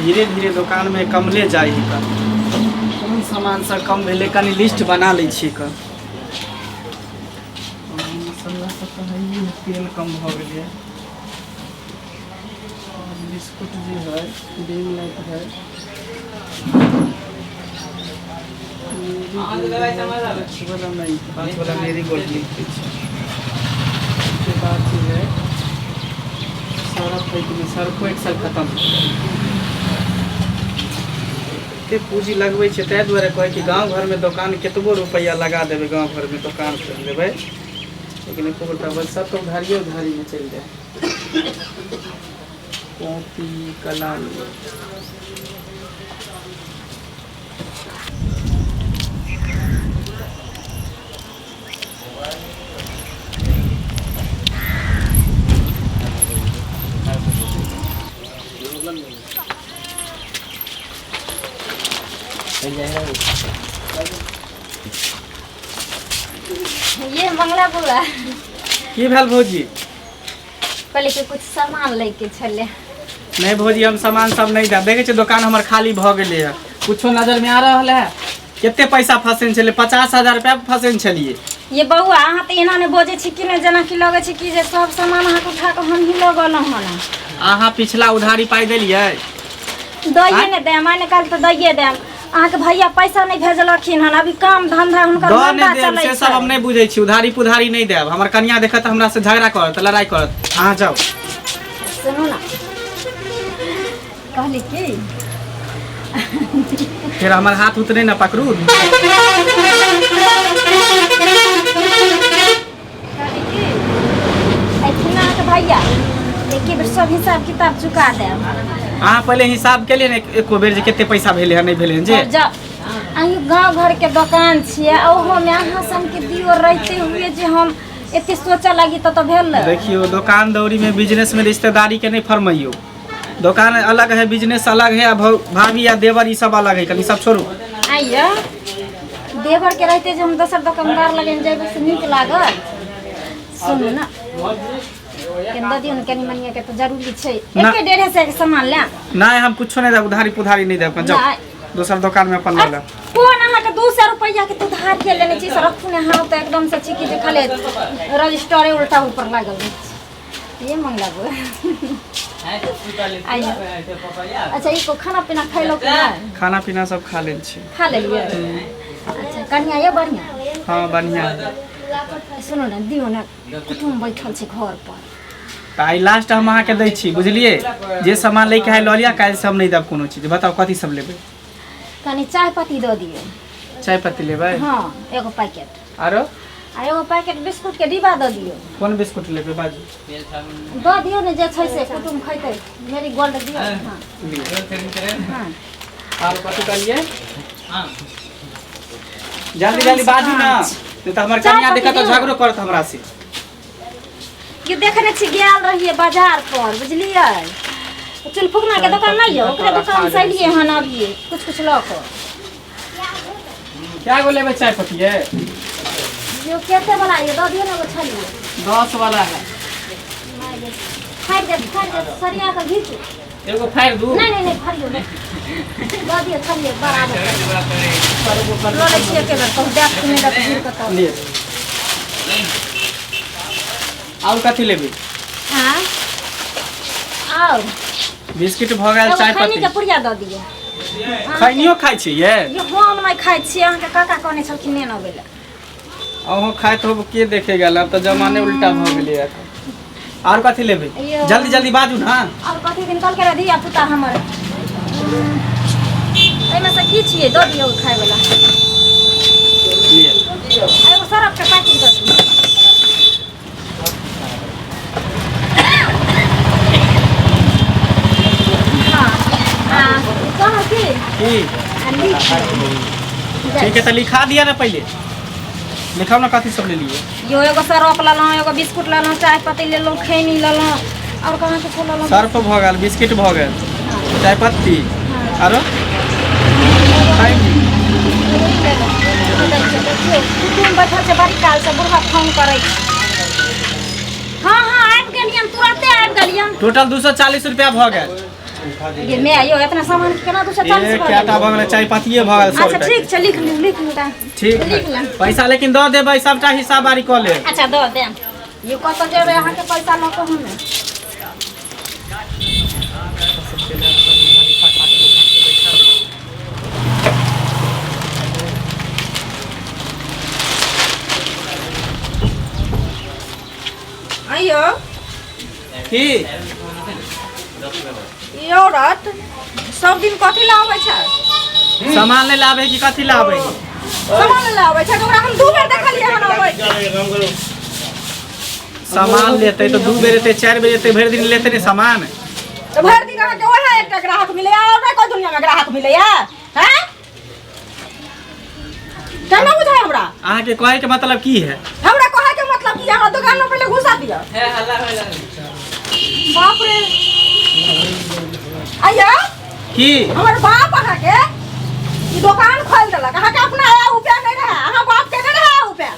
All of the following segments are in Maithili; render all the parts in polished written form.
धीरे धीरे दोकानमे कमले जाइ है कऽ। कोन सामान सब कम भेलै, कनि लिस्ट बना लै छियै कऽ। मसाला सब तऽ हइए है, तेल कम भऽ गेलै, बिस्कुट जे है, डिम लाइट है, वाला नहीं, पाँच वाला मेरी गोल्ड लिख दै छै। के बाद जे है सर्फ है कि नहि? सर्फो एक साल खतम। एते पूँजी लगबै छै, ताहि दुआरे कहै कि गाँव घरमे दोकान कतबो रुपैआ लगा देबै, गाँव घरमे दोकान खोलि लेबै, लेकिन एको गोटा बस सब तऽ उधारिये उधारीमे चलि जाय। कॉपी कलम। ये मंगला बुआ। की भेल भौजी? कहली कि कुछ सामान लैके छलै। नहीं भौजी, हम सामान सब नहीं देब। देखै छियै दोकान हमर खाली भऽ गेलै हँ, कुछो नजरमे आ रहल है? कते पैसा फंसेने छलियै? 50,000 रुपया फंसेने छलियै। ये बौआ, अहाँ तऽ एना नहि बजै छी कि नहि, जेनाकि लगै छै कि जे सब सामान अहाँके उठा कऽ हमही लऽ गेलहुँ हन। अहाँ पिछला उधारी पाइ देलियै? दैये ने देम, आइ ने काल्हि तऽ दैये देम। अहाँके भैया पैसा नहि भेजलखिन हन, अभी काम धंधा हुनकर दऽ नहि मंदा देब चलै से सब हम छै। नहि बुझै छी। उधारी पुधारी नहि देब। हमर कनिया देखत तऽ हमरा से झगड़ा करत, लड़ाइ करत। अहाँ जाउ। सुनू ने, कहली की फेर हमर हाथ उतरे ने पकड़ू। कहली की एखन अहाँके भैया एके बेर सब हिसाब किताब चुका देब। अहाँ पहिले हिसाब केलियै ने एको बेर जे कते पैसा भेलै हँ, नहि भेलै हँ जे? जा, अहीं गाँव घरके दोकान छियै, ओहोमे अहाँ सनके दियो रहते हुए जे हम एते सोचऽ लागी तऽ भेल। देखियौ, दोकान दौरी में, बिजनेस में रिश्तेदारी के नहीं फरमाइयो। दोकान अलग है, बिजनेस अलग है, आ भाभी या देवर ई सब अलग है। कनी सब छोड़ू। आइयो देवर के रहते जे हम दोसर दोकानदार लगन जेबै से नीक लागत? सुनू ने, केन दऽ दियौ ने कनि मनिया के तऽ जरूरी छै। ना। एके डेढ़े सए के सामान लेब। नहीं, हम कुछो नहीं देब, उधारी पुधारी नहीं देब। जाओ। नहि। दोसर दोकान में अपन लऽ लेब। कोन अहाँके 200 रुपैआ के तऽ उधार के लेने छी से रखू ने। अहाँ तऽ एकदम से छी कि जे खाली रजिस्टरे उल्टा ऊपर लागल रहै छै। ये मंगलाबू आइयो। अच्छा, ई को खाना पीना खैलो कि नहि? खाना पीना सब खा लेल छी। खा लेलियै? अच्छा, कनिया ये बढ़िआँ? हाँ, बढ़िया है। सुनू ने, दियौ ने, कुटुम्ब बैठल छै घर पर। तऽ आइ लास्ट हम अहाँके दै छी, बुझलियै? जे सामान लैके है लऽ लिअ, काल्हि से हम नहि देब कोनो चीज। बताउ, कथी सब लेबै? कनि चाय पत्ती दऽ दियौ। चाय पत्ती लेबै? हँ, एगो पैकेट। आरो? आ एगो पैकेट बिस्कुट के डिब्बा दऽ दियौ। कोन बिस्कुट लेबै, बाजू। दऽ दियौ ने जे छै से, कुटुम्ब खैतै। मेरी गोल्ड दियौ। हँ। लिअ। हँ। आर कथी कहलियै? जल्दी जल्दी बाजू ने, नहि तऽ हमर चाय कनिया पत्ती देखत तऽ दियौ। झगड़ो करत हमरा से। कि देखने छी, गेल रहियै बाजार पर, बुझलियै? चुनफुकना के दोकान नहि यऽ, ओकरे दोकान से एलियै हन अभी कुछ कुछ लऽ कऽ। क्या गो लेबै चाय पत्ती ये? यो कते वाला ये? दऽ दियौ ने एगो छलियै। 10 वाला है। फाड़ि देत, फाड़ि देत, सरिया कऽ घीचू। एगो फाड़ि दू? नहि नहि नहि, फाड़ियौ नहि, दऽ दियौ छलियै बराबर। लऽ लै छियै एके बेर, कहूँ देत कि नहि देत घूरि कऽ तब। लिए। आओर कथी लेबै? आँय, आउ। बिस्किट भऽ गेल, एगो चाय खैनी के पत्ती। पुड़िया दऽ दियौ। खैनियो खाइ छियै? ये हम नहि खाइ छियै, अहाँके काका कहने छलखिन ने अबै लए। अहूँ खाइत होब, के देखे गेल? आब तऽ जमाने उल्टा भऽ गेलै। आओर कथी लेबै? यो। जल्दी जल्दी बाजू ने। आओर कथी दिन कहलकै रहए धिया पुता हमर। एहिमे से की छियै? दऽ दियौ खायवला। लिअ। आ एगो सरफ के पैकेट दऽ दियौ। हँ, आ कहलहुँ की की? आ लिख दियौ। ठीक है, तऽ लिखा दिअ ने। पहिले लिखाउ ने, कथी सब लेलियै। यो, एगो सरफ लेलहुँ, एगो बिस्कुट लेलहुँ, चाय पत्ती लेलहुँ, खैनी लेलहुँ, आओर कहाँ किछो लेलहुँ? सर्फ भऽ गेल, बिस्किट भऽ गेल, चाय पत्ती, आरो खैनी। कुटुम बैठल छै बड़ी काल से, बुढ़वा फोन करै छै। हँ हँ, आबि गेलियन, तुरते आबि गेलियन। टोटल 240 रुपया भऽ गेल। ये मैं आयो इतना सामान के केना 240 ए भऽ क्या गेल? भऽ गेलै चाय पत्तिए भऽ गेल 100 अच्छा रुपैआ ठीक छै, लिख लू, लिख लू तऽ। ठीक लिख है लेब। पैसा लेकिन दऽ देबै, सबटा हिसाब बारी कऽ लेब। अच्छा दऽ देब। ये कतऽ जेबै अहाँके पैसा लऽ कऽ हमे? आइयो की ई औरत सब दिन कथी लए आबै छै? सामान ले लाबै कि कथी लाबै? सामान लए आबै छै तऽ ओकरा हम दू बेर देखलियै हन आबै। सामान लेतै तऽ 2 बेर एतै, 4 बेर एतै, भरि दिन लेतै ने सामान। तऽ भरि दिन अहाँके वएह एकटा ग्राहक मिलैया और नहि कोइ दुनियामे ग्राहक मिलैया? हैं, केना बुझाय हमरा? अहाँके कहै के मतलब की है? हमरा कहै के मतलब की है, हमरा दुकान में पहिले घुसा दिअ। बाप रे, आइया की हमर बाप अहाँके ई दोकान खोलि देलक। अहाँके अपना आया उपाय नहि रहै, अहाँ बाप के नहि रहै उपाय,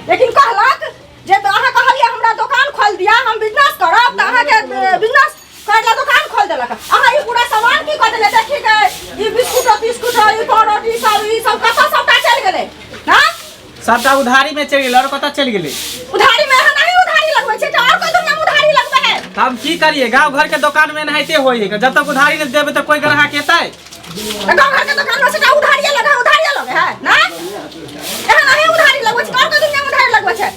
लेकिन कहलक जे तो अहाँ कहलियै हमरा दोकान खोलि दिअ, हम बिजनेस करब, तऽ अहाँके बिजनेस करे ला दोकान खोलि देलक। अहाँ ई पूरा सामान की कऽ देले? देखी के ई बिस्कुट तिस्कुट, ई पाउरोटी सब, ई सब कतऽ सबटा चलि गेलै? हाँ, सबटा उधारी में चलि गेलै, और कतऽ चलि गेलै? उधारी में अहाँ नहीं उधारी लगबै छै तऽ और कोइ दुनिया में उधारी लगबै है? तऽ हम की करिए, गाँव घर के दुकान में एनाहिते होइ है, जब तक उधारी नहि देबै तऽ कोइ ग्राहक एतै? तऽ गाँव घर के दुकान में सबटा उधारिये लगे है, उधारिये लगे है ना? एहन नहीं उधारी लगबै छै, और कोइ दुनिया में उधारी लगबै छै?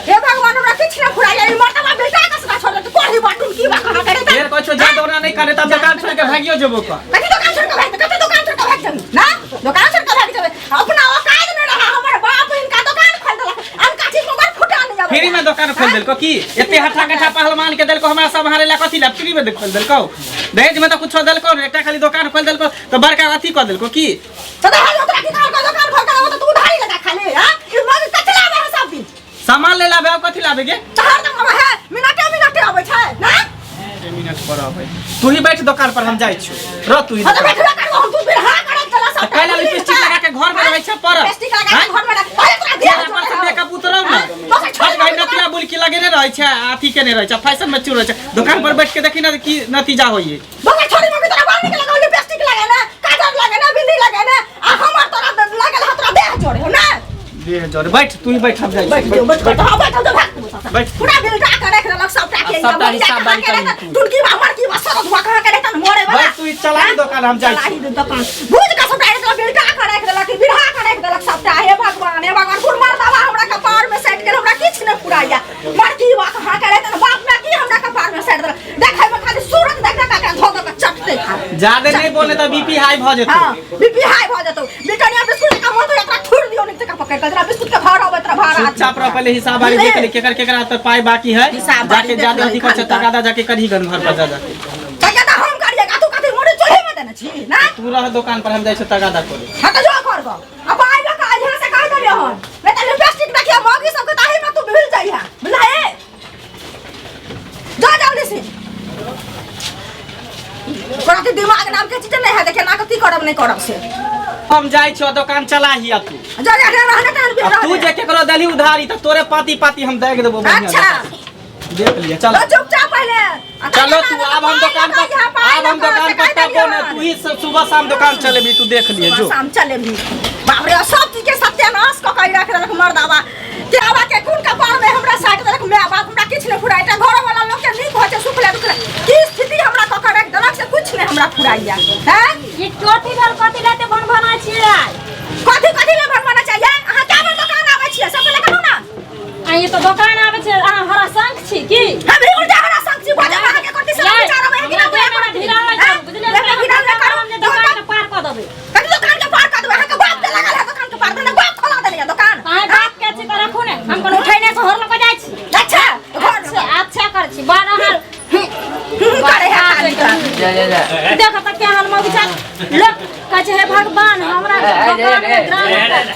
हे भगवान, हमरा किछु नहि फुराइया। ई मर्दबा बेटा के सदा छोड़ देत कोढ़ी बाटुन की बा कहाँ करे? फेर कहै छौ जा दौड़ा नहि करे तब दुकान छोड़ि के भागियो जेबो कऽ। कथी दुकान छोड़ के भागि? कथी दुकान छोड़ के भागि जेबी ना? दुकान छोड़ के भागि जेबे? अपना औकात नहि रहा, हमर बाप हिनका दुकान खोल देलक, अनका चीज में बड़ फुटा नहि आबै। फ्री में दुकान खोल देलको की? एते हट्ठा कट्ठा पहलवान के देलको, हमरा सब हारे ला कथी ला फ्री में खोल देलको? दहेज में तऽ कुछो देलको ने, एकटा खाली दुकान खोल देलको तऽ बड़का अथी कऽ देलको की? तऽ दहेज में तोरा की कहलको? दुकान खोल के देबो तऽ तू उधारी लगा खाली। हां, ई मग कथी लाबे है सब दिन? सामान ले लाबे, आब कथी लाबे गे? तऽ हरदम आबै है, मिनटे मिनटे आबै छै ना। मिनट पर अबै, तू ही बैठ दुकान पर, हम जाइ छियौ, रह तू ही हाँ तऽ दुकान बैठबे करबो हम, तू बिरहा करैत चला सब। कैला लिपस्टिक लगा के घर में रहै छै पर? लिपस्टिक लगा के घर में रह, अरे तोरा दिया पर से मेकअप उतरौ ने। दोसर छोड़। हट भाई, नतिया बुलकी लगेने रहै छै, अथी केने रहै छै, फैशन में चूर रहै छै। दुकान पर बैठ के देखी ने की नतीजा होइए। दोसर छोड़ी मम्मी, तोरा बाल निकल गेल, लिपस्टिक लगे ना, काजर लगे ना, बिंदी लगे ना, आ हमर तोरा लगल है, तोरा देह जोड़े हो ना? देह जोड़े। बैठ तू ही बैठ, हम जाइ छी। बैठ जो, बैठ बैठ, हाँ बैठ जो, भाग तू सब। बैठ। पूरा बिल्डा के रख देलक सबटा के। सबटा हिसाब बारी करी तू। टुनकी बा मरकी बा सरद बा कहाँ के रहता मरे वाला। बैठ तू ही, चला ही दुकान, हम जाइ छी। चलाही दुकान भूज के सबटा रख देलक, बिल्डा के रख देलक, बिरहा के रख देलक सबटा। हे भगवान, हे भगवान, कुल मर्दवा हमरा कपार में सटि गेल, हमरा किछु नहि फुराइया। मरकी बा कहाँ के रहता बाप में की हमरा कपार में सटि देलक। देखै में खाली सूरत देख देख के धो धो के चटते खाली। जादे नहीं बोले तऽ बीपी हाई भऽ जेतौ। हाँ, बीपी हाई भऽ जेतौ। ब्रिटानिया बिस्कुट का मन तो एकरा छोड़ दियो, नहीं तका पकड़ के जरा बिस्कुट के भाड़ा आबै तोरा भाड़ा। चुपचाप रह, पहले हिसाब बारी देख ले केकर केकरा हाथ पर पाई बाकी है। हिसाब बारी जाके देख जादे लही अथी कर छै खाली तऽ। तगादा जाके करही गन घर पर जा जाके। तगादा हम करिएगा, तू कथी मोरे चूल्हे में देने छी ना? तू रह दुकान पर, हम जाइ छै तगादा करे। हाँ तऽ जो कर गो, अब आइ लऽ कऽ यहाँ से कह देलियै हन, नहीं तऽ लिपस्टिक देखिए मौगी सबके ताही में तू भिल जाइहा, बुझलही? जा जल्दी से। ओकरा के दिमाग नाम के चीज नहीं है, देखे ना कथी करब नहीं करब से। हम जाइ छियो, दुकान चला ही तू। जा जा रहने तहन भी। अब तू जे केकरो देलही उधारी तऽ तोरे पाती पाती हम देख देबो बढ़ियां अच्छा जकाँ। देख लिअ, चल। तो चुपचाप पहले आ चलो तहिना तू ना आब हम पाइ दुकान लऽ पर कऽ यहाँ, पाइ आब हम लऽ कऽ दुकान से पर कहि तबो ने देलियहन। तू ही सुबह शाम दुकान चलेबी, तू देख लिए जो। सुबह शाम चलेबी। बाप रे, सब चीज के सत्यानाश कऽ के रख देलक मर्दावा के आवा के कोन कपार में हमरा साटि देलक my बाप, हमरा किछु नहि फुराइ। एकटा घर वाला लोक के नीक होइ छै सुखले दुखले, की स्थिति हमरा कऽ के रख देलक से किछु नहि हमरा फुराइया। हैं, ई कथी भेल? कथी लाते भन भना छियै आइ? कथी कथी ले भनवाना चाहिए? अहाँ क्या बेर दुकान आबै छियै सब पहिले कहू ना। आ ई तऽ दोकान आबै छै, अहाँ हरा शंख छी की? हम भी उल्टा हरा संग छी बजे, अहाँ के कथी से विचार आबै है कि ना? हमरा देहमे भिड़ाबै छै, बुझलियै? देहमे भिड़ाबै करू। हम जे दोकान के पार कऽ देबै। कथी दुकान के पार कऽ देबै? अहाँके बाप के लागल है दुकान के पार देने, बाप खोला देलियै दुकान। अहाँ बाप के छी तऽ रखू ने, हम कोनो उठैने से हर लऽ कऽ जाइ छी। अच्छा घर अच्छा अच्छा करै छी बार अहाँ करे है खाली तऽ। देख तऽ केहन मौगी छै, लोक कहै छै हे भगवान हमरा दोकान में ग्राहक,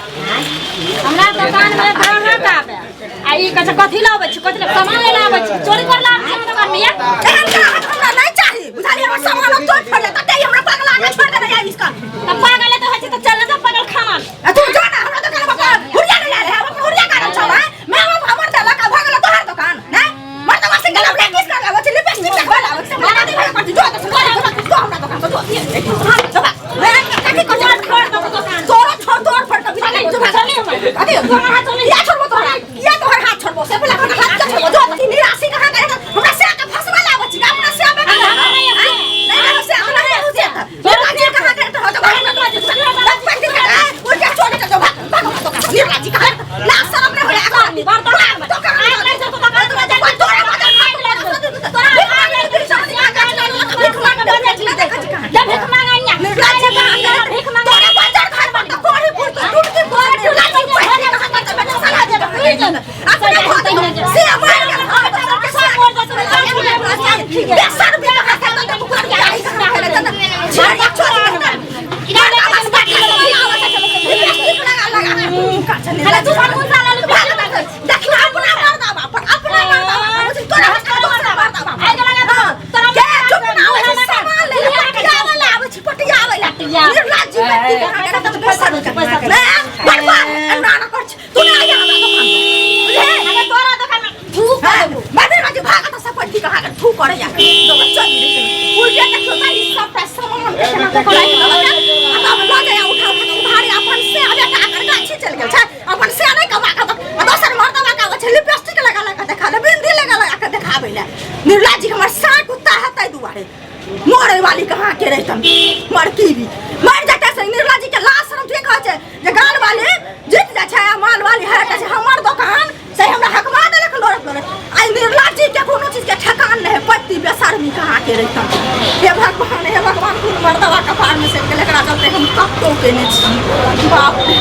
हमरा दोकान में ग्राहक आबे, आ ई कहै छै कथी लाबै छी, कथी सामान ले आबै छी, चोरी कर लाबै छी हमरा दोकान में या? एहन ग्राहक हमरा नहीं चाही, बुझलियै? हमर सामान हम तोड़ फोड़ लेतै, हमरा पगला के छोड़ देने है इसका। तऽ पागल तऽ होइ छै तऽ चल जा पागल खाना में। आ तू जो ना, हमरा दुकान पर हुरिया नहीं लाले है, अपन हुरिया कारण छौ। हैं, मैं बाप हमर देलक आ भऽ गेल तोहर दुकान। नहीं मर्दवा से गला ब्लैक किस कर लाबै छै, लिपस्टिक देखबै लाबै छै, हमरा नहीं भरे पड़तै। जो तऽ सुन। घटिया निर्लज्ज व्यक्ति के अहाँके कतऽ पैसा दे पैसा दे। नै बर्बाद एना ना कर छी। तू नहि आइया हमरा दोकान पर। बुझले अगर तोरा दोकान में थू कर देबो बाबे राजी भागत सब पट्टी कहाँ के थू करे या तो चल उल्टे देखियो त ई सबटा सामान के केना कऽ राखि देलक आ तब लऽ जाय उठा उठा के उधारी अपन से आबे के आकर गाछी चलि गेल छै अपन से नहि कमा के आ दोसर मर्दबा के आबै छै लिपस्टिक लगा लगा के देखा ले बिंदी लगा लगा के देखाबै ले निर्लज्ज हमर साँय कुत्ता है ताहि दुआरे मरे वाली कहाँ के रहितन मरकी भी मर जाते से निर्लज्ज के लाज शरम ठीक होइ छै जे गाल वाली जीत जाइ छै आ माल वाली हारि जाइ छै हमर दोकान से हमरा हकमा देलक लड़त लड़त आइ निर्लज्ज के कोनो चीज के ठेकान नहि है पत्ती बेशर्मी कहाँ के रहितन हे भगवान कुल मर्दवा कपार में से गेल एकरा चलते हम कतौ केने छी बाप रे।